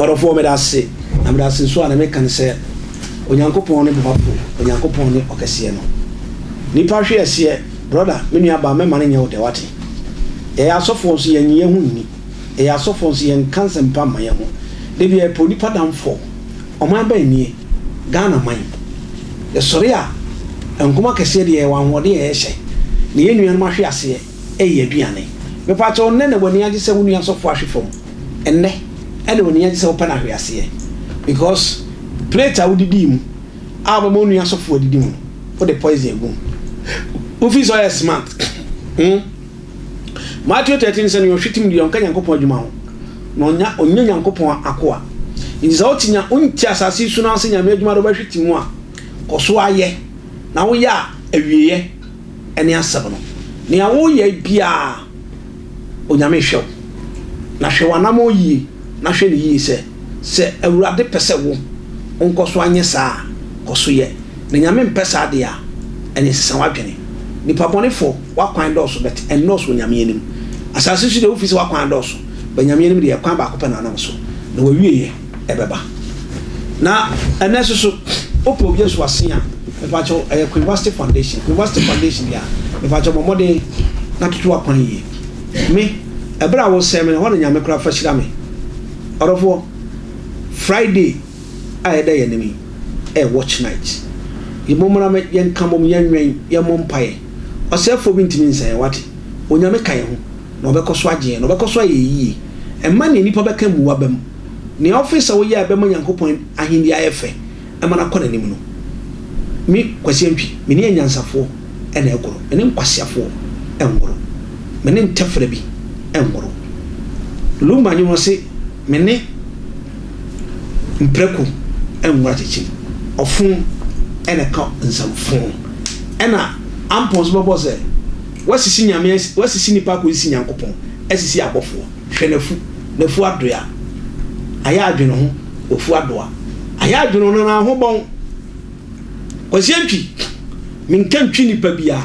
Ɔdɔfoɔ, meda ase, na meda ase nso a na meka ne sɛ Onyankopɔn ne boafo, Onyankopɔn ne ɔkɛseɛ no. Nipa hwe ɛseɛ, brother, me nua baa, mɛma no nyɛ wo dɛ, wate? Yɛyɛ asɔfoɔ nso yɛnnye yɛn ho nni. Yɛyɛ asɔfoɔ nso yɛnka nsɛmpa mma yɛn ho. Da biara yɛpɛ onipa damfoɔ. Ɔman bɛn nie? Ghana man. Yɛsɔre a, nkɔm akɛseɛ deɛ yɛwɔ ahoɔden a yɛhyɛ na yɛn nuanom ahwe aseɛ ɛyɛ aduane. Mepakyɛw, nnɛ na w'ani agye sɛ wo nua sɔfoɔ ahwe fam? Ɛnnɛ ɛna w'ani agye sɛ wopɛ no ahwe aseɛ? Because plate a wodidii mu a wobɛma wo nua sɔfoɔ adidi mu no, wode poison agu mu. Wofii sɛ ɔyɛ smart. Hmm? Matthew 13 sɛ nea ɔhwe tim deɛ ɔnka Nyankopɔn adwuma ho na ɔnya ɔnyɛ Nyankopɔn akoa. Nti sɛ wote nya wonte asase yi so na sɛ Nyame adwuma de wobɛhwe te mu a, kɔ so ayɛ na woyɛ a awieɛ ɛne asɛm no. Nea woyɛ biara Onyame hwɛ wo. Na hwɛ w'anamɔn yie na hwɛ no yie sɛ sɛ Awurade pɛ sɛ wo nkɔ so anyɛ saa a, kɔ so yɛ. Na Nyame mpɛ saa deɛ a, ɛneɛ sesa w'adwene. Nipa bɔnefoɔ, w'akwan dɔɔso but ɛnnɔɔso wɔ Nyame anim. Asase so deɛ wofiri sɛ w'akwan adɔɔso, but Nyame anim deɛ ɛkwan baako pɛ na anam so, na w'awieɛ ɛbɛba. Na ɛnɛ nso so, wopɛ obi asu w'asen a, mepakyɛw ɛyɛ Queenvasti Foundation. Queenvasti Foundation deɛ a, mepakyɛw bɔ mmɔden na toto w'akwan yie. Me, ɛberɛ a wosɛe me no, ɛhɔ na Nyame koraa fa hyira me. Ɔdɔfoɔ, Friday a ɛda yɛn anim yi ɛyɛ watch night. Mommra mɛ yɛnka mmom, yɛnwɛn, yɛmmɔ mpaeɛ. Ɔsɛefoɔ bi ntumi nsa yɛn, wate? Onyame ka yɛn ho, na ɔbɛkɔ so agye yɛn, na ɔbɛkɔ so ayɛ yɛn yie. Mma nea nnipa bɛka mmu w'aba mu. Nea wofee sɛ woyɛ a ɛbɛma Nyankopɔn ahenni ayɛ fɛ ma no akɔ n'anim no, me, Kwasi Antwi, me ne anyansafoɔ na ɛgoro, me ne nkwaseafoɔ ngoro, me ne ntɛfrɛ bi ngoro. Lumba nnwom no se, Me ne mprako ngoro akyekyem, ɔfon na ɛka nsɛmfo. Ɛna Ampon nso bɛbɔ sɛ, Woasisi Nyame, woasisi nnipa akɔsisi Nyankopɔn, asisi abɔfoɔ. Hwɛ n'afu, n'afu adoa, ayɛ adwene ho, wafu adoa, ayɛ adwene ho na n'aho bɔn. Kwasi Antwi, menka ntwi nipa biara,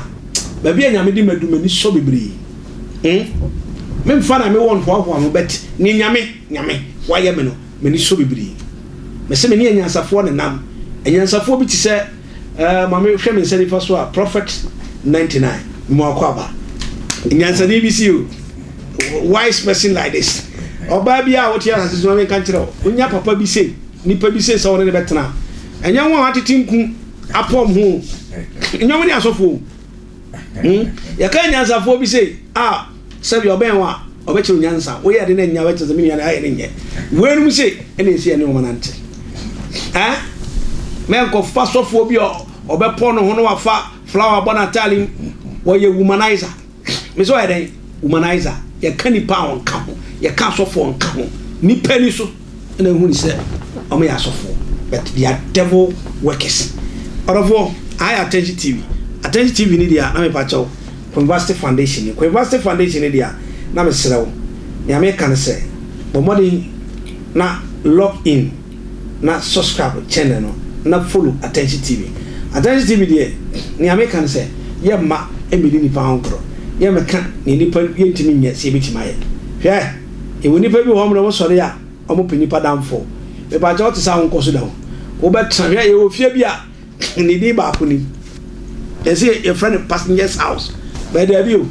baabi a Nyame de madu m'ani sɔ bebree. Hmm? Memfa na mewɔ nhoahoa ho but nea Nyame, Nyame, wayɛ me no, m'ani sɔ bebree. Mese me ne anyansafoɔ nenam. Anyansafoɔ bi te sɛ eh, ma me hwɛ me nsa nifa so a, Prophet 99, mema wakɔ aba. Nyansani bi si o, wise person like this. Ɔbaa bi a wote asase so ma menka nkyerɛ wo, wonya papa bi sei, nipa bi sei sɛ wo ne ne bɛtena a, ɛnyɛ wɔn a wɔatete nku apɔm ho o, ɛnyɛ wɔn ne asɔfoɔ o. Hmm? Yɛka nyansafoɔ bi sei a sɛbi ɔbɛn wo a ɔbɛkyerɛ wo nyansa. Woyɛ ade na nya bɛkyerɛ sɛ me nua no ayɛ ne nyɛ. Weinom sei ɛna ɛsi ɛne wɔn nante. Eh? Mɛnkɔfa sɔfoɔ bi a ɔbɛpɔ ne ho na wafa flower bɔ n'ataade mu. Wɔyɛ womanizer. Me sɛ ɔyɛ dɛn? Womanizer. Yɛka nipa a ɔnka ho. Yɛka asɔfoɔ ɔnka ho. Nipa ni so. Ɛna ehu ne sɛ wɔn yɛ asɔfoɔ but they are devil workers. Ɔdɔfoɔ, aha yɛ Attention TV. Attention TV ni deɛ na mepa kyɛw Quinvasti Foundation ni. Quinvasti Foundation ni deɛ na mesrɛ wo, nea meka ne sɛ bɔ mmɔden na log in na subscribe channel no na follow Attention TV. Attention TV deɛ nea meka ne sɛ yɛmma mmɛdi nipa ho nkorɔ, yɛmmɛka nea nipa yɛntumi nyɛ sɛ yɛbɛtumi ayɛ. Hwɛ! Yɛwɔ nnipa bi wɔ hɔ mmerɛ wɔn sɔre a wɔn pɛ nnipa damfoɔ. Mepakyɛ wo te sɛ ahonkɔ so da o. Wo bɛ tena hwɛ yɛwɔ fie bi a ne din baako ni. Yɛse yɛfrɛ no passengers house. Bɛɛ daabi o.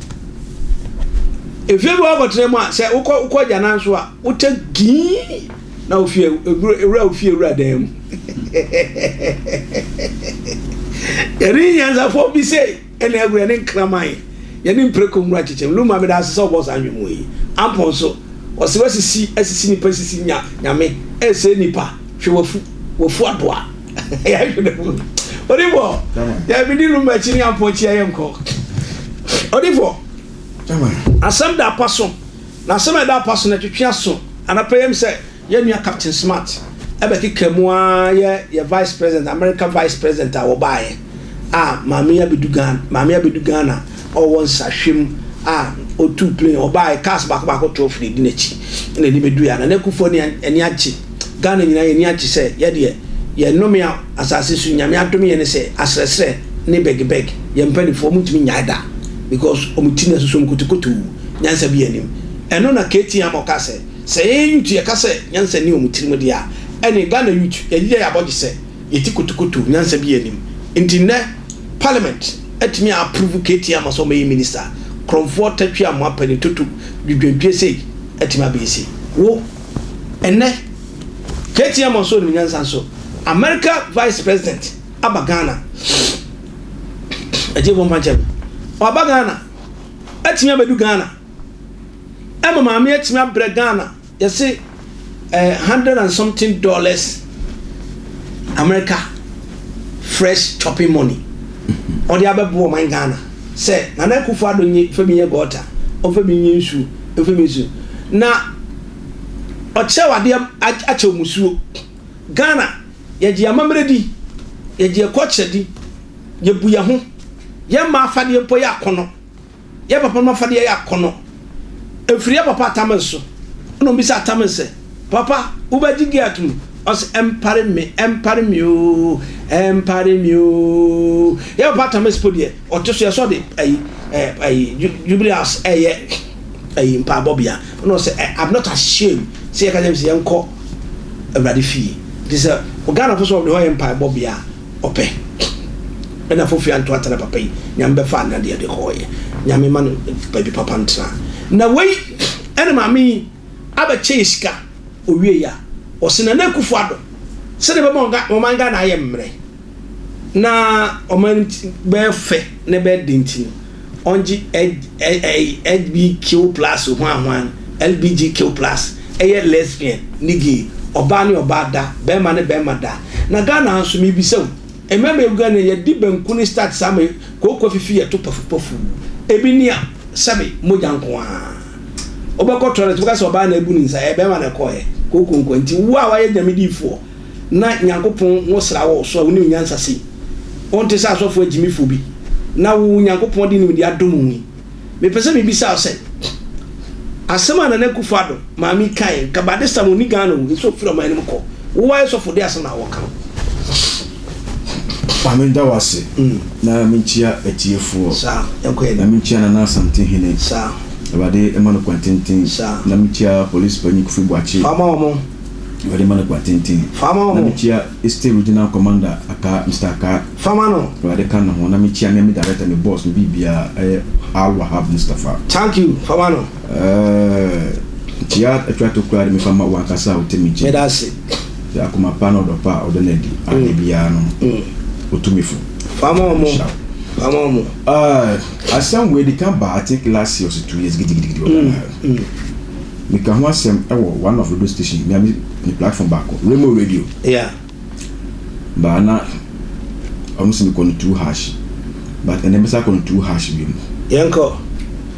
Efie bi wɔ akɔtena mu a sɛ wokɔ wokɔ agyanan so a wotɛ gii na ofie ewura ofie wura dan mu. Yɛne nyansafoɔ bi sei. Ɛna agu yɛne nkraman, yɛne mprako nwura kyekyem. Luma, meda ase sɛ wobɔɔ saa nnwom yi. Ampɔn nso, ɔse wasisi asisi nipa sisi nya nyame ɛsɛe nipa hwɛ wafu wafu adoa yɛahwɛ ne mu. Odifo, yɛ medi Luma akyi ne Ampɔn akyi a yɛnkɔ. Odifo, asɛm da apa so, na asɛm a ɛda apa so no ɛtwetwe aso. Anapa yi ɛm sɛ Yɛn nua Captain Smart bɛkeka mu ara yɛ yɛ vice president, America vice president a wɔbaeɛ a maame yi abɛdu Ghana, maame abɛdu Ghana ɔwɔ nsahwɛ mu a ɔtuu plane ɔbaeɛ cars baako baako 12 na ɛdi n'akyi na ɛde bɛduiɛ a Nana Akufo ani ani agye Ghana nyinaa yɛn ani agye sɛ yɛdeɛ yɛn nnome a asase so Nyame adome yɛn ne sɛ asrɛsrɛ ne bɛgebɛg yɛn mpanimfoɔ wɔn ntumi nnyae da because wɔn ti no asusu wɔn kotokoto nyansa bi anim ɛno na KT Hammond ka sɛ. Sɛ yɛn youth yɛka sɛ nyansa nni wɔn tirim deɛ a, ɛne Ghana youth yɛgyegya yɛn abɔgye sɛ yɛti kotokoto, nyansa biara nnim. Nti nnɛ parliament atumi a approve KT ama sɛ ɔmmɛyɛ minister, Korɔmfoɔ, Tatwi Amoah, Panin Toto, Dwedwedwe sei atumi abɛyɛ sei. Wo, ɛnnɛ KT Amoah nso ɔnim nyansa nso America vice president aba Ghana, atiefoɔ mfa nkyɛ me, waba Ghana, atumi abɛdu Ghana. Ɛma maame atumi abrɛ Ghana yɛse eh, $100 and something America fresh chopping money ɔde abɛboa ɔman Ghana sɛ Nana Akufo Addo nye fa bi nyɛ gɔta ɔmfa bi nyɛ nsuo ɔmfa bi nsuo na ɔkyerɛw adeɛ akyɛw musuo Ghana yɛgye amammerɛ di yɛgye ɛkɔkyerɛ di yɛbu yɛn ho yɛn mmaa afadeɛ mpo yɛ akɔnɔ. Yɛ papa no afadeɛ yɛ akɔnɔ. Ɛfiri yɛ papa Atamils so. Ɛna ɔbisa Atamils sɛ, Papa, wobɛgye gay atom? Ɔse, Ɛmpare me, ɛmpare me oo, ɛmpare me oo. Yɛ papa Atamils po deɛ, ɔte so yɛ sɛ ɔde ayi, ɛ, ayi, Jubilee House ɛyɛ ayi mpaebɔbea. Ɛna ɔse, I'm not ashamed sɛ yɛka kyerɛ me sɛ yɛnkɔ Awurade fie. Nti sɛ Ghanafoɔ sɛ ɔde hɔ yɛ mpaebɔbea a, ɔpɛ ɛna fofie anto atena papa yi nyame bɛfa na deɛ de kɔɔyɛ nyame ma no baabi papa ntena na wei ɛna maame yi abɛkyɛ yɛ sika owie ya ɔse Nana Akufo Addo sɛdeɛ bɛma ɔman Ghana ayɛ mmerɛ na ɔman bɛyɛ fɛ na ɛbɛyɛ den ti no ɔngye LBQ plus hwan hwan LBGQ plus ɛyɛ lesbian ne gay ɔbaa ne ɔbaa da bɛɛma ne bɛɛma da na Ghana ha nso mebisa wo mmɛɛma egu Ghana yɛdi banku ne start saa ma kooko afifi yɛto pafu pafu ebi ni a sɛbe mogya nko aa wobɛkɔ toilet wobɛka sɛ ɔbaa na abu ne nsa ɛyɛ bɛɛma na ɛkɔɔyɛ kooko nko nti wo a wayɛ nyame diifoɔ na Nyankopɔn ho sra wɔ wo so a wonim nyansa sei? Wonte sɛ asɔfo agyimifo bi na wo Nyankopɔn de nimdeɛ adom wo yi? Mepɛ sɛ mebisa wo sɛ, asɛm a Nana Akufo Addo maame yi kae, nka by this time ɔnni Ghana o, ɛsɛ ɔfiri ɔman no mu kɔ. Wo wayɛ sɔfo de asɛm na wɔka. Maame meda wo ase na menkyia atiefoɔ. Saa, yɛnkɔ yɛn Na anim. menkyia Nana Asante Hene. Saa. Awurade mma no kwan tenten. Saa. Na menkyia Police Panyin Kofi Boakye. Fa ma wɔn. Awurade ma no kwan tenten. Fa ma Na wɔn. mekyia Eastern Regional Commander Akaa, Mister Akaa. Fa ma no. Awurade ka ne ho. Na mekyia me me director, me boss, me biribiara, ɛyɛ Al Wahab Mustapha. Thank you. Fa ma no. Ɛɛ, nkyia atwa to koraa de mefa ma wo ankasa a wote me nkyɛn. Meda ase. Sɛ akoma pa ne ɔdɔ pa a ɔda no adi a da biara no, otu me fo. Fa ma wɔn. Nhyira wo. Fa ma wɔn. Ɛɛ, asɛm wei de kan baa I think last year or so 2 years gidigidigidi wɔ Ghana ha. Meka ho asɛm wɔ one of radio station, me me platform baako, Remo Radio. Yeah. But na ɔmo sɛ mekɔ no too harsh. But ɛnɛ mɛsa akɔ no too harsh bio. Yɛnkɔ.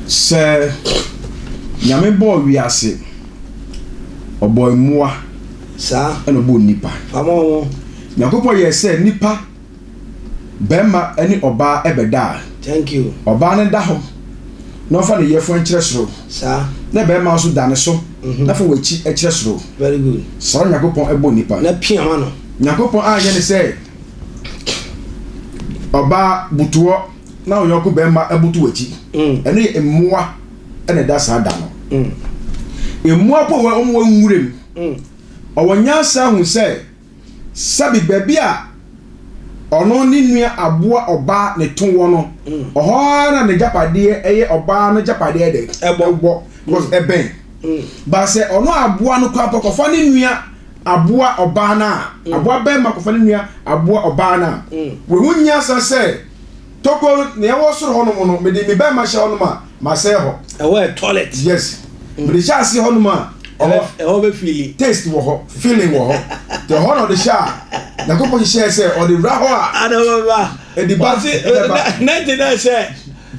Sɛ Nyame bɔɔ wiase, ɔbɔɔ mmoa. Saa. Ɛna ɔbɔɔ nnipa. Fama wɔn. Nyankopɔn yɛɛ sɛ nnipa Barima ne ɔbaa bɛda a. Thank you. Ɔbaa no da hɔ na ɔfa ne yafunu kyerɛ soro. Saa. Na barima nso da ne so na fa w'akyi kyerɛ soro. Very good. Saa na Nyankopɔn bɔɔ nnipa. Na pia ma no. Nyankopɔn anyɛ no sɛ ɔbaa butu hɔ na wo yɔnko barima butu w'akyi. Ɛno yɛ mmoa na ɛda saa da no. Mmoa mpo a wɔwɔ nwuram, ɔwɔ nyansa hu sɛ Sɛbi baabi a ɔno ne nua aboa ɔbaa ne to wɔ no, ɔhɔ ara na n'agyapadeɛ ɛyɛ ɔbaa no gyapadeɛ dɛ ɛbɔ because ɛbɛn. Ba sɛ ɔno aboa no kɔ akɔkɔfa ne nua aboa ɔbaa no a, aboa bɛrima kɔfa ne nua aboa ɔbaa no a, wahu nyansa sɛ Tokuro nea ɛwɔ soro hɔnom no, mede me bɛmma hyɛ hɔnom a, masɛe hɔ. Ɛhɔ yɛ toilet. Yes. Mede hyɛ aseɛ hɔnom a, ɛhɔ ɛhɔ bɛ feeli. Taste wɔ hɔ, feeling wɔ hɔ. Te hɔ na ɔde hyɛ a, Nyankopɔn hyehyɛɛ sɛ ɔde wura hɔ a. Adababa. Ɛde ba, ɛbɛba. 99 sɛ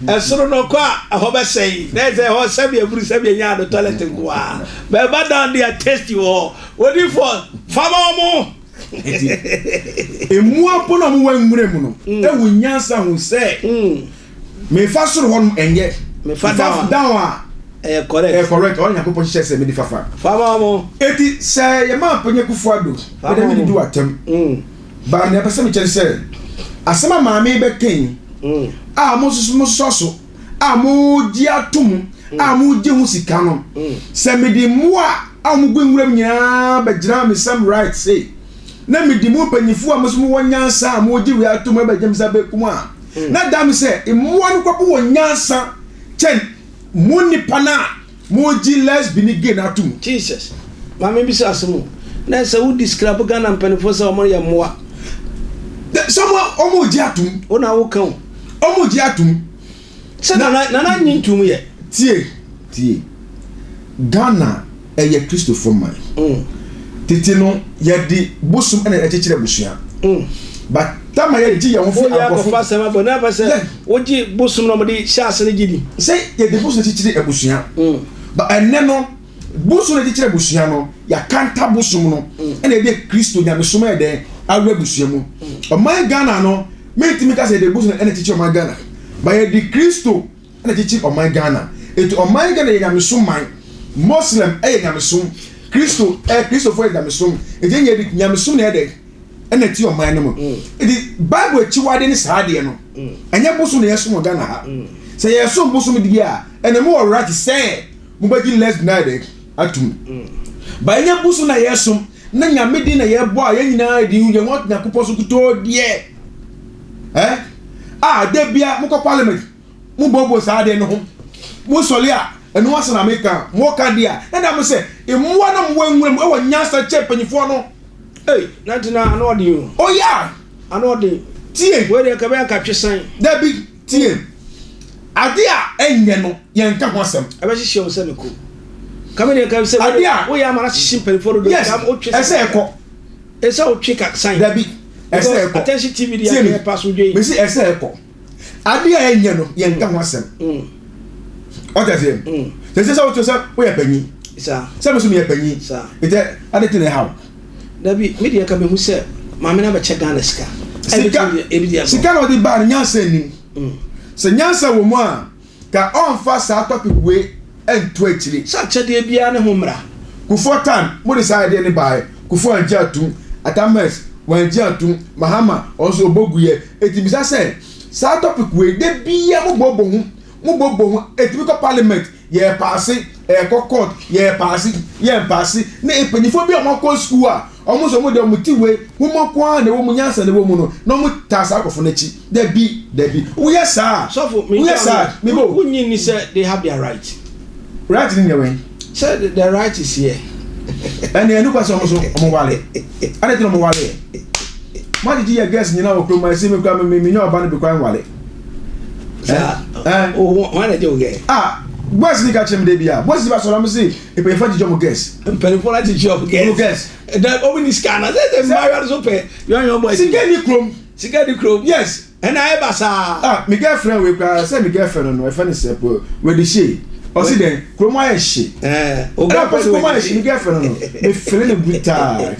ɛsoro no kɔ a ɛhɔ bɛsɛe. Na ɛsɛ ɛhɔ sɛbi aburu sɛbi anya ado toilet nko a. Bɛba down there tasty wɔ hɔ. Odifoɔ, fa ma wɔn. Enti, mmoa mpo na wɔwɔ nwura mu no mm. ehu nyansa hu sɛ mm. mefa soro hɔ nom ɛnyɛ mefa down a ɛyɛ correct ɛyɛ correct ɔno Nyankopɔn hyehyɛ sɛ mede fafa fama mo. Eti sɛ yɛ maa mpanyin Akufo Addo mede mede di w'atam mm. ba nea pɛ sɛ mekyerɛ sɛ asɛm a maame bɛka yi a mo nso mo sɔ so a mo gye ato mu a mo gye ho sika no sɛ mede mmoa. a wɔn gu nwuram nyinaa bɛgyinaa me nsam right sei. Na medi mo mpanyinfoɔ a mo nso mowɔ nyansa a mogye wei atom bɛgye me nsa benkum a, na da me sɛ mmoa no kɔpo wɔ nyansa kyɛn mo nnipa no a mogye lesbi ne gay no atom. Jesus. Maame bisa asɛm o. Na sɛ wo describe Ghana mpanimfoɔ sɛ wɔn yɛ mmoa. Sɛ wɔn wɔn gye atom. Wo na wo ka o. Wɔn gye atom. Sɛ nana nana nyi ntum yɛ. Tie tie Ghana ɛyɛ Kristofo man. Mm. Tete no yɛde bosom ɛna ɛkyekyere abusua. Mm. But tama yɛgye yɛn ho fi aborɔfo. Woyɛ akɔfa asɛm abɔ na afɛ sɛ wogye bosom na wɔde hyɛ ase no gye di. Sɛ yɛde bosom kyekyere abusua. Mm. But ɛnɛ no bosom na ɛkyekyere abusua no yɛakanta bosom no ɛna yɛde Kristo nyamesom ɛyɛ dɛn awura abusua mu. Ɔman Ghana no Mentumi ka sɛ yɛde bosom na ɛkyekyere ɔman Ghana, but yɛde Kristo na ɛkyekyere ɔman Ghana. Enti ɔman Ghana yɛ nyamesom man. Muslim yɛ nyamesom, Kristo ɛ Kristofoɔ yɛ nyamesom. Enti yɛn yɛde nyamesom na ɛyɛ dɛ ɛna ɛte ɔman no mu. Enti Bible akyiwade ne saa adeɛ no. Ɛnyɛ bosom na yɛsom wɔ Ghana ha. Sɛ yɛsom bosom deɛ a, ɛna mo wɔ right sɛ mobɛgye lesbian ayɛ dɛ atum. But ɛnyɛ bosom na yɛsom. Na Nyame din na yɛbɔ a yɛn nyinaa de yɛn ho ato Nyankopɔn so nkutoo deɛ eh a da bia mokɔ parliament mo bobo saa adeɛ no ho mo sɔle a ɛno asɛm na meka mo ka deɛ a na da mo sɛ mmoa na mowɔ nwura mu ɛwɔ nyansa kyɛ mpanyinfoɔ no. Ei, na nti na ano ɔden o. Oh yeah. Ano ɔden. Tie. Wei deɛ kɛbɛyɛ nka twe san. Dabi, tie. Ade a ɛnyɛ no, yɛnka ho asɛm. Ɛbɛhyehye wo sɛ mako. Ka me deɛ ka sɛ Ade a woyɛ ama no ahyehye mpanimfoɔ dodo. Yes, ɛsɛ ɛkɔ. Ɛsɛ wotwe ka san. Dabi, ɛsɛ ɛkɔ. Attention TV deɛ yɛ pa so dwe. Mesi ɛsɛ ɛkɔ. Ade a ɛnyɛ no, yɛnka ho asɛm. Ɔte aseɛ. Sɛ sɛ sɛ wote sɛ woyɛ panyin. Sɛ me so meyɛ panyin. Nti ade te na ɛha wo. Dabi, me deɛ ka mehu sɛ maame no abɛkyɛ Ghana sika. Sika, sika na ɔde baa no nyansa nnim. Sɛ nyansa wɔ mu a, ka ɔnfa saa topic wei nto akyire. Sɛ akyɛdeɛ biara ne ho mmara. Kufuor time mo de saa idea no baeɛ, Kufuor angye antum, Atta Mills wangye antum, Mahama ɔno nso ɔbɔ guiɛ. Enti bisa sɛ, saa topic wei da biara mo bɔbɔ ho, mo bɔbɔ ho, ɛtumi kɔ parliament, Yɛrepaase, ɛrekɔ court, yɛrepaase, yɛmpaase. Na mpanyinfoɔ bi a wɔakɔ sukuu a, wɔn nso wɔn deɛ wɔn ti wei, nwoma nko ara na ɛwɔ mu, nyansa na ɛwɔ mu no, na wɔn taa saa nkorɔfoɔ no akyi. Dabi, dabi. Woyɛ saa a, Sɔfo, woyɛ saa a, me bo. Wonnye nni sɛ they have their right? Right ne deɛ wɛn? Sɛ the right is here. Ɛnna ɛnu kwa sɛ wɔn nso wɔn wale. Adɛn nti na wɔn wale yɛ? Mo agyegye yɛ girls nyinaa wɔ kurom a ɛsɛ mi kura mi mi nya ɔba no bi kwan wale. Saa wɔn na gye wo gɛ. Ah boys ni ka kyerɛ mi de bi a boys ba sɔrɔ mi si mpanyinfoɔ agyegye ɔmo girls. Mpanyinfoɔ agyegye ɔmo girls. Ɔmo girls. Ɛdɛ ɔmo ni sika na sɛ sɛ mmaayewa so pɛ yɔn yɔn boys. Sika ni kurom. Sika ni kurom. Yes. Ɛna ayɛ basaa. Ah mi girlfriend wei koraa sɛ mi girlfriend no ɛfɛ ne sɛ po wɛdi hye ɔsi dɛn kurom ayɛ hye. Ɛɛ o girlfriend kurom ayɛ hye mi girlfriend no mi fili ne brutal.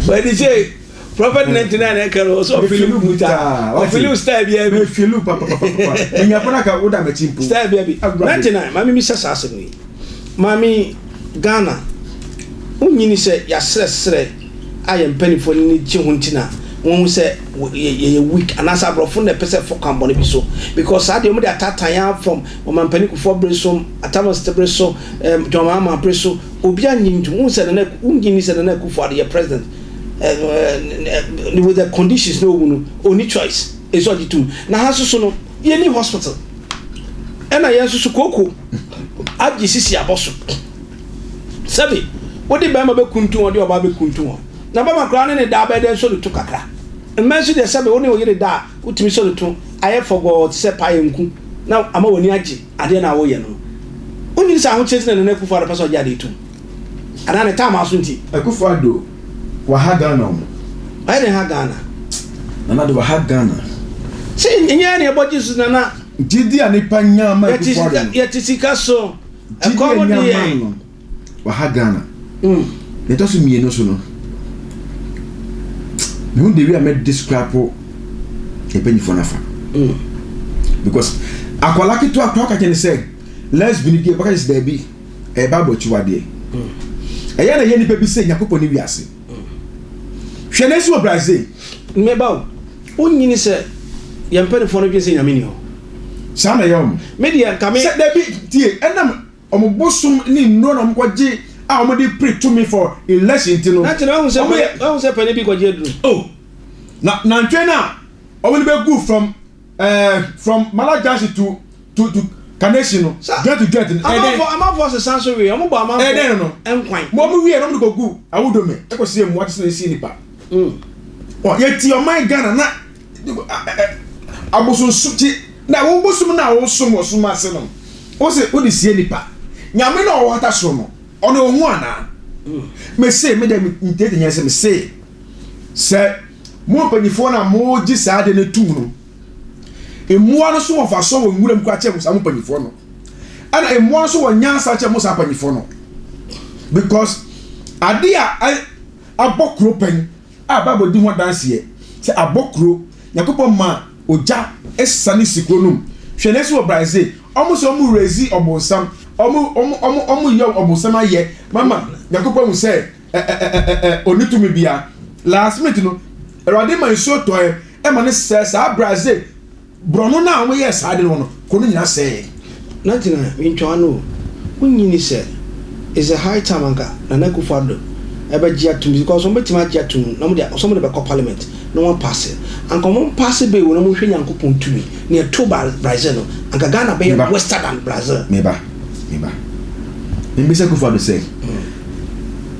Wɛdi hye. Prophet 99 ɛka no ɔsɛ ɔfili brutal ɔfili style bi ɛbi mefili papapapa menya pɔn aka woda m'akyi mpo style bi ɛbi 99 maame mi sɛ saa asɛm yi maame Ghana wonyini sɛ yɛasrɛsrɛ a yɛn mpanimfoɔ no ni gye ho nti na wɔn ho sɛ yɛyɛ weak anaasɛ aborɔfo na ɛpɛ sɛ fɔ kwan bɔne bi so because saa deɛ wɔn de ataataa yɛn from ɔmampanin Kufuor bere so Atta bere so John Mahama bere so obi anyi ntum wɔn sɛ Nana wonyini sɛ Nana Akufo-Addo yɛ president with the conditions na owu no onni choice ɛsɛ ɔgye tum na ha nso so no yɛnni hospital ɛna yɛn nso so kooko agye sisi abɔ so sɛbi wode bɛrima bɛkuntu hɔ de ɔbaa bɛkuntu hɔ na bɛrima koraa ne ne daa bɛyɛ dɛ nso ne to kakra mma nso deɛ sɛbi wo ne oyere da a wotumi sɔ ne to ayɛ fɔgɔɔ te sɛ paeɛ nku na ama w'ani agye adeɛ na woyɛ no wonyini sɛ ahokyerɛ ti na Nana Akufo-Addo pɛ sɛ ɔgye adeɛ tum Anaa ne time aso nti. Akufo Addo waha Ghana o. Wayɛ dɛn ha Ghana? Nana Addo waha Ghana. Sɛ ɛnyɛ yɛn na yɛbɔ Jesus Nana. Gyidi a nipa nya ma Akufo Addo no. Yɛte sika so. Gyidi a nya ma no no waha Ghana. Nea ɛtɔ so mmienu so no, mehu the way a mɛ describe yɛn mpanyinfoɔ no afa. Because akwadaa ketewa koraa ɔka kyerɛ no sɛ lesbian deɛ ɔbɛka kyerɛ sɛ daabi. Ɛyɛ Bible akyiwadeɛ. Ɛyɛ na ɛyɛ nipa bi sɛ Nyankopɔn ne wiase. Hwɛ na esi wɔ Brazil. Me ba o, wonyini sɛ yɛn mpanimfoɔ no dwen sɛ Nyame ni hɔ. Saa na ɛyɛ wɔn. Me deɛ nka me. Sɛ dabi tie ɛnam wɔn bosom ne nnuro na wɔn kɔ gye. a wɔde pere tumi for election ti no. Na kyerɛ ɔhun sɛ Wɔn yɛ ɔhun sɛ panin bi kɔgye aduru. Oh, na nantwie no a wɔde bɛ gu from Mala Junction to Kaneshie no, joint to joint no, ɛdɛn? Amanfoɔ sesa nso wie, ɔmo bɔ amanfoɔ Ɛdɛn no? nkwan. Mo wie no, mo de kɔ gu Awudome ɛkɔ sie mu ati sɛ esi nipa. Ɔ yɛti ɔman Ghana na abosonsom ti na wo bosom na wo som wɔ som ase no, wo se wo de sie nipa. Nyame na ɔwɔ hata soro no, ɔno ohu anaa? Me se me de ntete nyɛ sɛ me se sɛ mo mpanyinfoɔ na mo gye saa de no tum no, mmoa no so wɔ mfasoɔ wɔ nwuram kora kyɛ mo saa mo mpanyinfoɔ no, ɛna mmoa no so wɔ nyansa kyɛ mo saa mpanyinfoɔ no, because ade a abɔ kuro pɛn a Bible di ho adanseɛ sɛ abɔ kuro, Nyankopɔn ma ogya esane si kuro no mu. Hwɛ na esi wɔ Brazil, ɔmo sɛ ɔmo rezi ɔbonsam, ɔmo yɛ ɔbonsam ayɛ mama Nyankopɔn hu sɛ ɛ ɛ ɛ ɛ ɔni tumi bia. Last minute no, Awurade ma nsuo tɔɛ ɛma ne sɛ saa Brazil borɔno no a ɔmo yɛ saa de no kuro no nyinaa sɛɛ. Na gyina mentwa no o, wonyini sɛ it's a high time anka Nana Akufo-Addo ɛbɛgye atum, because wɔn bɛtumi agye atum na wɔn de ɔsɛ wɔn de bɛkɔ parliament na wɔn apass. Anka wɔn pass bill na wɔn hwɛ Nyankopɔn tumi na ɛto Brazil no, anka Ghana bɛyɛ Meba. worse than Brazil. Meba, mbisa Akufo-Addo sɛ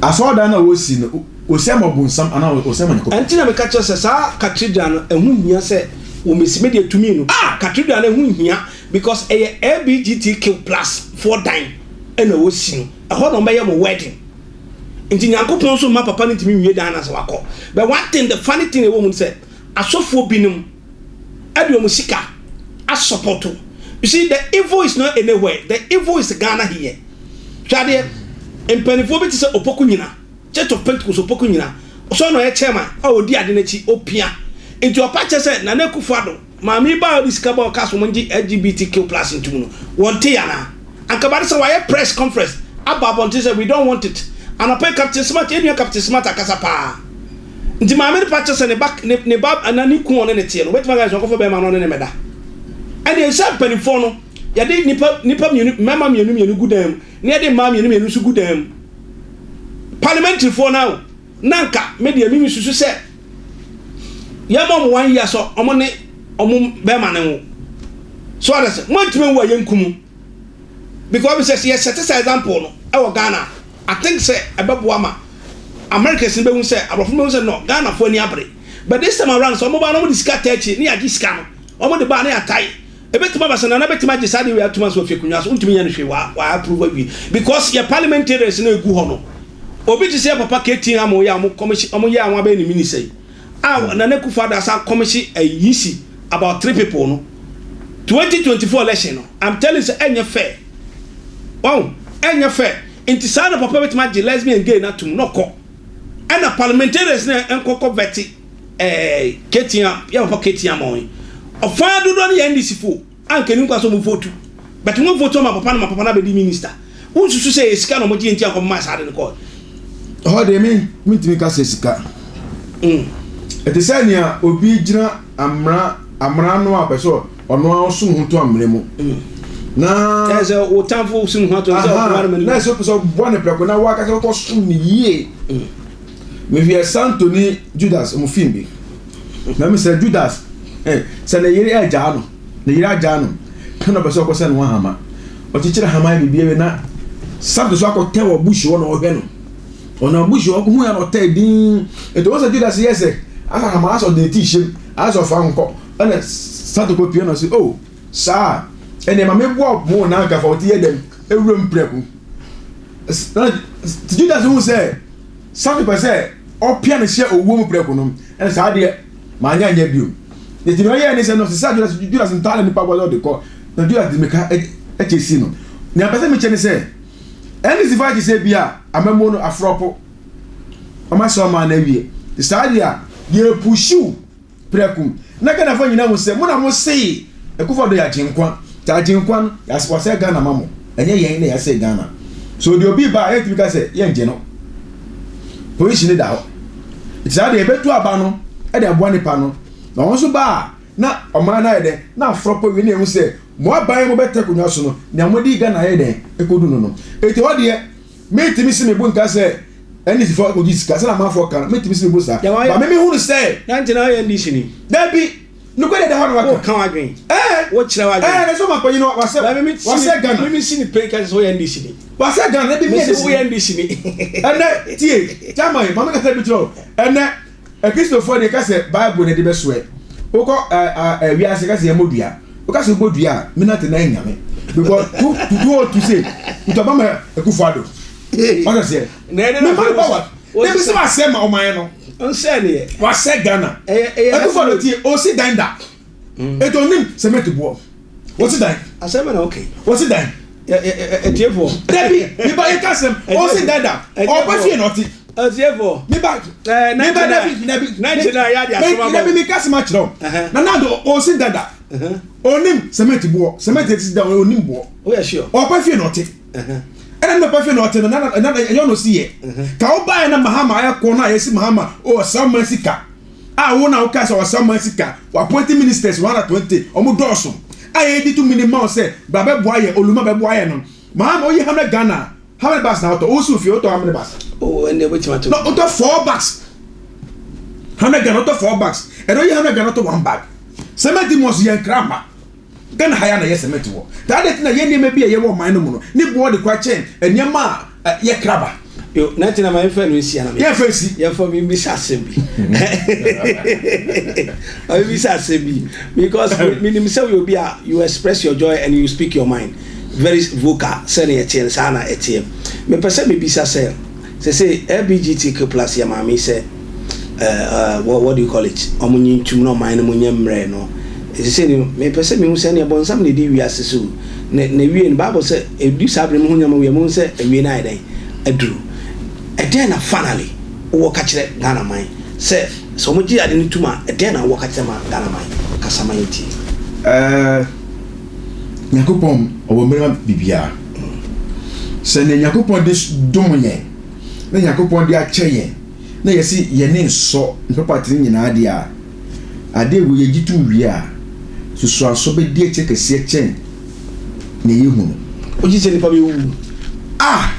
asɔɔdan na wɔsi no, wɔsi ama ɔbonsam anaa wɔsi ama Nyankopɔn? Ɛnti na meka kyerɛ sɛ saa cathedral no ɛho hia sɛ wɔmɛsi. Me deɛ tumi no, cathedral no ɛho hia because ɛyɛ LGBTQ+ foɔ dan ɛna wɔsi no. Ɛhɔ na wɔbɛyɛ mo wedding, nti Nyankopɔn nso mma papa no ntumi nwie dan no sɛ wakɔ. But one thing, the funny thing ɛwɔ mu no sɛ asɔfoɔ binom ɛde wɔn sika asupport. You see, the evil is not anywhere, the evil is Ghana here. Hwɛ adeɛ, mpanimfoɔ bi te sɛ Opoku Nyina, Church of Pentecost, Opoku Nyina ɔsɔ na ɔyɛ chairman a ɔdi ade n'akyi opia, nti ɔpa kyɛ sɛ Nana Akufo Addo maame yi ba a ɔde sika ba ɔka so wɔn gye LGBTQ+ ntum no, wɔn te yana anka ba de sɛ wɔayɛ press conference aba abɔnten sɛ we don't want it. Anɔpɛ yi, Captain Smart, enua Captain Smart akasa paa, nti maame no pa kyɛ sɛ ne ba ne ba ana ne kun ɔne ne teɛ no, obetumi aka sɛ ɔkɔfɔ bɛrima no ɔne ne mɛda. Ɛnna ɛsɛ mpanimfoɔ no yɛde nipa mmienu, mmarima mmienu mmienu gu dan mu na yɛde mmaa mmienu mmienu nso gu dan mu, parliamentaryfoɔ no na nka me deɛ mimi susu sɛ yɛma ɔmo one year sɛ ɔmo ne ɔmo bɛrima ne wo so ɔde sɛ mo ntumi nwo a, yɛnkum mu, because sɛ yɛ set sɛ example no ɛwɔ Ghana, I think sɛ ɛbɛboa ma Americans no bɛhu sɛ aborɔfo no bɛhu sɛ no Ghana fo ani abere. But this time around, sɛ ɔmo ba na ɔmo de sika ta akyi ne yɛagye sika no, ɔmo de ba ne yɛatae, ebɛtumi aba sɛ Nana bɛtumi agye saa de wei atuma so afi akonnwa so, ntumi nyɛ no hwee, wa approve awie, because yɛ parliamentarians no egu hɔ no, obi te sɛ papa KT Hammond yɛ a ɔmo commission, ɔmo yɛ a wɔn abɛyɛ ne minister yi a Nana Akufo-Addo asan commission ɛyi si about three people no. 2024 election no, I'm telling you sɛ ɛnyɛ fair wɔn, ɛnyɛ fair. Nti saa na papa bɛtumi agye lesbian and gay na tum na ɔkɔ, ɛna parliamentarians na nkɔkɔ vet KT yɛ papa KT Hammond yi, ɔfaa dodoɔ no yɛ NDC fo anka ni nkwa so ɔmo vote, but wɔn vote ama papa no ma papa no abɛdi minister. Wonsusu sɛ yɛ sika na ɔmo gye nti ankɔmɔ maa saa de no kɔɔ? Ɛhɔ deɛ, me mentumi ka sɛ sika. Ɛte sɛ nea obi gyina amena no a pɛ sɛ ɔno ara som ho to amena mu na Ɛyɛ sɛ wo tamfo sum ho ato sɛ ɔboa no ma no. Na ɛsɛ wopɛ sɛ ɔboa no prɛko na woaka sɛ wokɔ som no yie. Mehwɛ Santo ne Judas mu film bi na mi sɛ Judas sɛ ne yere agyaa no, ne yere agyaa no na ɔpɛ sɛ ɔkɔ sɛ ne ho ahama, ɔkyekyere ahama yɛ biribi awie na Santo so akɔtɛ wɔ bush hɔ na ɔhwɛ no, ɔnam bush hɔ ɔkɔ hu ya na ɔtɛ din. Nti wɔn sɛ Judas yɛ sɛ asa ahama asɛ ɔde ne ti hyɛm asɛ ɔfa nkɔ, ɛna Santo kɔ pie na ɔsɛ, oh, saa ɛnna maame boa mo na nkafa ɔte yɛ dɛm ewura mu prɛko. Na Judas hu sɛ Santo pɛ sɛ ɔpia no hyɛ owuo mu prɛko no, ɛna saa deɛ maanya nyɛ bio. Nti na ɔyɛɛ ne sɛ no sisa Judas ntaale nipa bɔ sɛ ɔde kɔ, na Judas de mika ɛkyɛ si no. Nea pɛ sɛ mekyɛ ne sɛ NDC fa akyi sɛ bi a amammuo no aforɔpo ɔma sɛ ɔma no awie saa deɛ a yɛpuhyiw prɛko na Ghanafoɔ nyinaa hu sɛ mo na mo see Akufo-Addo yɛ agyenkwa, nti agyenkwa no wasɛe Ghana ma mo, ɛnyɛ yɛn na yɛasɛe Ghana. So deɛ obi ba a yɛntumi ka sɛ yɛngye no, position no da hɔ. Nti saa deɛ yɛbɛtu aba no de aboa nipa no na ɔno nso ba a na ɔman no ayɛ dɛn na aforɔpɔ wie na yɛhu sɛ mo aban mo bɛtɛ akonnwa so no nea mode Ghana ayɛ dɛn ɛkɔdu no. Ɛti hɔ deɛ. Mentumi si me bo nka sɛ NDC foɔ akɔgye sika sɛdeɛ amanfoɔ ka no, mentumi si me bo saa. But me mehunu sɛ. Na nti na woyɛ NDC ni? Dabi, nokorɛ deɛ ɛda hɔ na waka. Woka w'adwene. Ɛɛ. Wokyerɛ w'adwene. Ɛɛ, na sɛ ɔmanpanyin no wasɛ wasɛ Ghana. Me me si ne pɛn ka sɛ woyɛ NDC ni. Wasɛ Ghana, dabi meyɛ NDC ni. Mese woyɛ NDC ni. Ɛnɛ tie, chairman, maame kasa bi kyerɛ wo. Ɛnɛ Akristofoɔ deɛ ka sɛ Bible na ɛde bɛsoɛ. Wokɔ ɛ ɛ wiase ka sɛ yɛmmɔ dua. Woka sɛ wobɔ dua a, me nante na ɛnyame. Because tu tutu o tu se tutu aba ma Akufo Addo. Wata seɛ. Me ma no power. Dabi sɛ wasɛ ma ɔman no. Ɔnsɛ ne yɛ. Wasɛ Ghana. Akufo Addo tie osi dan da. Eto onim cement boɔ. Wɔsi dan. Asɛm bɛ na ɔka yi. Wɔsi dan. Atiefoɔ. Dabi, mi ba yɛ ka asɛm. Ɔsi dan da. Ɔba fie na ɔte. Atiefoɔ. Mi ba. Mi ba dabi dabi. 99 yɛ adi asɛm abɔ. Dabi mi ka asɛm akyerɛ o. Nana Addo ɔsi dan da. Onim cement boɔ. Cement ti dan onim boɔ. Oyɛ sure. Ɔba fie na ɔte. Ɛna ne papa fie na ɔte no na na ɛyɛ ɔno si yɛ. Ka ɔba yɛ na Mahama ayɛ kɔ na ayɛ si Mahama ɔsa ɔman sika. A wo na wokaa sɛ ɔsɛ ɔman sika, w'appointing ministers 120, ɔmo dɔɔso, a yɛdi tumi de ma wo sɛ bra bɛboa yɛ, Oluma bɛboa yɛ no, Mahama woyi hundred Ghana a, how many bags na wotɔ? Wo si wo fie wotɔ how many bags? Oh, ɛnna ebetumi atɔ. No, wotɔ four bags. 100 Ghana wotɔ four bags. Ɛnna woyi 100 Ghana wotɔ one bag. Cement mu ɔso yɛn kra ma. Ghana ha ya na yɛ cement wɔ. Taa de ti na yɛ nneɛma bi a yɛwɔ ɔman no mu no, ne boɔ de kora kyɛn nneɛma a yɛ kra ba. Yo, na nti na ma yɛmfa no nsi ana? Yɛmfa nsi. Yɛmfa mi bisa asɛm bi. Ma mi bisa asɛm bi because minim sɛ woyɛ obi a you express your joy and you speak your mind very vocal sɛnea ɛteɛ no saa na ɛteɛ. Mepɛ sɛ mebisa sɛ sese LBGTQ plus yɛ maame sɛ uh, what, what do you call it? Ɔmo nyi ntum na ɔman no mu nyɛ mmerɛ no. Sese no mepɛ sɛ mehu sɛ ɛneɛ bɔnsam na ɛdi wiase so. Na na ewie no Bible sɛ edu saa bere mu ho nneɛma wie a, mohu sɛ awie no ayɛ dɛn? Aduru. Ɛdɛn na finally wowɔ ka kyerɛ Ghana man sɛ sɛ wɔn gye ade no tum a, ɛdɛn na wowɔ ka kyerɛ ma Ghana man? Kasa ma yɛntie. Ɛɛ, Nyankopɔn ɔwɔ mmere ma biribiara. Sɛ nea Nyankopɔn de dom yɛn na Nyankopɔn de akyɛ yɛn na yɛse yɛn ani nsɔ ne papa tene nyinaa deɛ a, Ade wei yɛgye tom wie a, susuanso bɛdi akyire kɛseɛ kyɛn nea yɛhu no. Wogye sɛ nnipa bɛwuwu? A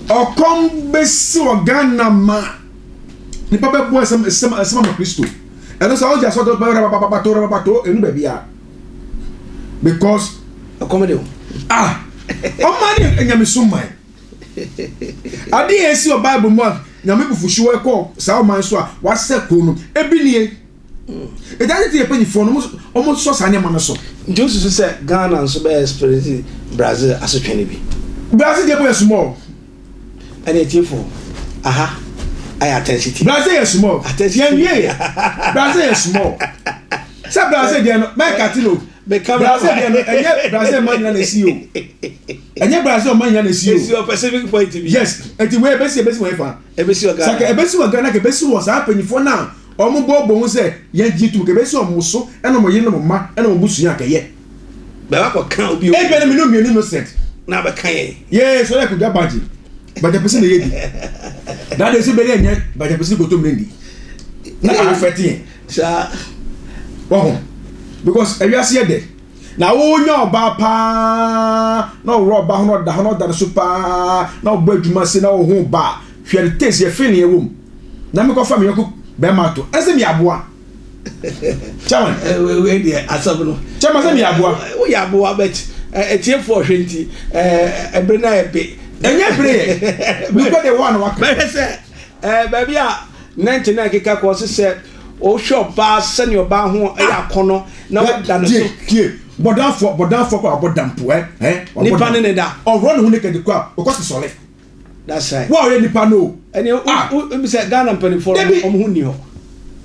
Ɔkɔm bɛsi wɔ Ghana ma nnipa bɛboa nsɛm nsɛm nsɛm ama Kristo. Ɛno sɛ wogye asɔre bɛyɛ rabababato rababato ɛnu baabi a because Ɔkɔm de o. Ah, ɔman ne nyamesom man. Ade a esi wɔ Bible mu a Nyame bufuhyew kɔɔ saa ɔman so a wasɛ kuro no, ebi nie. Ɛgya tete yɛ mpanyinfoɔ no, wɔn sɔ saa nneɛma no so. Nti wosusu sɛ Ghana nso bɛyɛ experience Brazil asotwe no bi? Brazil deɛ bɔ yɛ small. Ɛne atiefo, aha ayɛ attention TV. Brazil yɛ small. Attention TV. Yɛn wie yɛ. Brazil yɛ small. Sɛ Brazil deɛ no, mɛka ti no. Brazil deɛ no, ɛnyɛ Brazil man nyina na esi o. Ɛnyɛ Brazil ɔman nyinaa na esi o. Esi wɔ Pacific point bi. Yes, eti wei ebesi ebesi wɔ efa. Ebesi wɔ Ghana. Saka ebesi wɔ Ghana ka ebesi wɔ saa mpanyinfoɔ na wɔn bɔ bɔ ho sɛ yɛn gye tum ka ebesi wɔn so ɛna wɔn yere ne wɔn mma ɛna wɔn busua kɛyɛ. Bɛba kɔ kan obi. Ebi ɛna mmienu mmienu innocent. Na bɛka yɛn. Yee sɔrɔ ɛkò bagye bagye pɛsɛ na yɛ di. Dade esi bɛyɛ nyɛ bagye pɛsɛ koto mmerɛ ndi. Na afɛte yɛn. Saa. Wɔho because ɛwiase yɛ dɛ. Na wonya ɔbaa paa na ɔworɔ ɔbaa ho na ɔda hɔ na ɔda ne so paa na ɔbɔ adwuma se na ɔho ba a, hwɛ the taste yɛ feeling ɛwɔ mu. Na mekɔfa me yɔnko bɛrima ato, ɛsɛ meyɛ aboa. Chairman. Wei deɛ asɛm no. Chairman sɛ meyɛ aboa. Woyɛ aboa but atiefoɔ hwɛ nti ɛbere no ayɛ be. Ɛnyɛ bere yɛ. Nokwa deɛ wɔn a na waka. Bɛhwɛ sɛ baabi a 99 keka kɔ ɔse sɛ Wohwɛ ɔbaa sɛnea ɔbaa ho yɛ akɔnnɔ na woda no so. Tie, tie, bɔdamfoɔ, bɔdamfoɔ kɔ abɔ dam po, ɛ, ɛ, wabɔ Nipa dam. ne ne da. Ɔworɔ ne ho naked kɔ a, ɔkɔ te sɔle. That's right. Wo a ɔyɛ nipa no o. Ɛne Ah. wo wo sɛ Ghana mpanimfoɔ no Dabi. wɔn ho nni hɔ.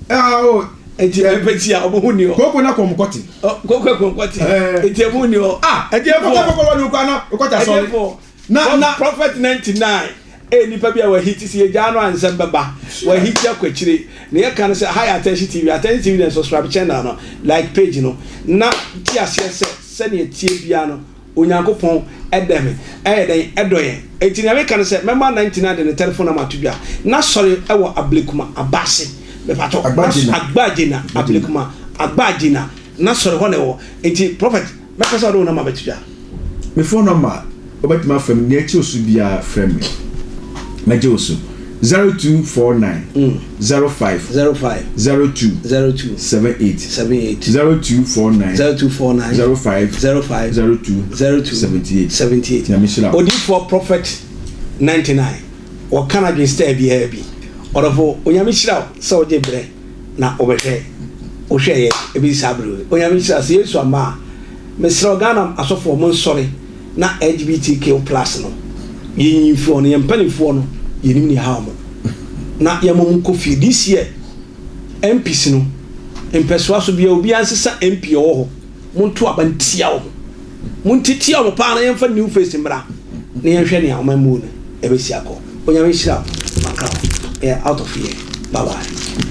Ah, o. Eti ɛpɛ ti a wɔn ho nni hɔ. Koko na kɔm kɔte. Ɔ, Koko kɔm kɔte. Eh. Eti ɛmu nni hɔ. Ah, Ɛtiɛfoɔ. kɔkɔ kɔkɔ wɔ ne kɔ ana, ɔkɔ te asɔre. Ɛtiɛfoɔ. Na na. Prophet 99 ɛyɛ nipa bi a wahiti sɛ yɛgyaa no a nsɛm bɛba wahiti akɔ akyire na yɛka no sɛ ha yɛ Attention TV Attention TV deɛ subscribe channel no like page no na te aseɛ sɛ sɛdeɛ ɛteɛ biara no Onyankopɔn ɛdɛ me ɛyɛ dɛn ɛdɔ yɛn enti nea meka no sɛ mɛma 99 de ne telephone number ato dwa na sɔre ɛwɔ Ablekuma Abase mepatɔ Agbagena Ablekuma Agbagena na sɔre hɔ na ɛwɔ enti Prophet mɛpɛ sɛ ɔde wo number bɛto dwa. Me phone number. Wobɛtumi afrɛ me, nea ɛkyɛ wo so biara frɛ me. Mɛgye wo so. 0249 05 05 02 02 78 78 0249 0249 05 05 02 02 78. 78. Nyame nhyira wo. Odiyifoɔ Prophet 99 wɔka no adwene style biara bi. Ɔdɔfo Onyame nhyira wo sɛ wogye berɛ na wobɛhwɛ wohwɛeɛ ɛbɛsi saa berɛ wei. Onyame nhyira wo. Sɛ Yesu amma a mesrɛ wo Ghana asɔfoɔ monsɔre na LGBTQ plus no yɛnyi mfiri hɔ no yɛn mpanimfoɔ no yɛnim nea ɛha wɔn na yɛma wɔn nkɔ fie. This year MPs no mpɛsoa so biara obiara nsesa MP ɔwɔ hɔ. Monto aba ntia wɔn. Montitia wɔn paa na yɛmfa new face mmra na yɛnhwɛ nea ɔman mu no ɛbɛsi akɔ. Onyame nhyira wo. Makra wo. Yɛ out of here. Bye bye.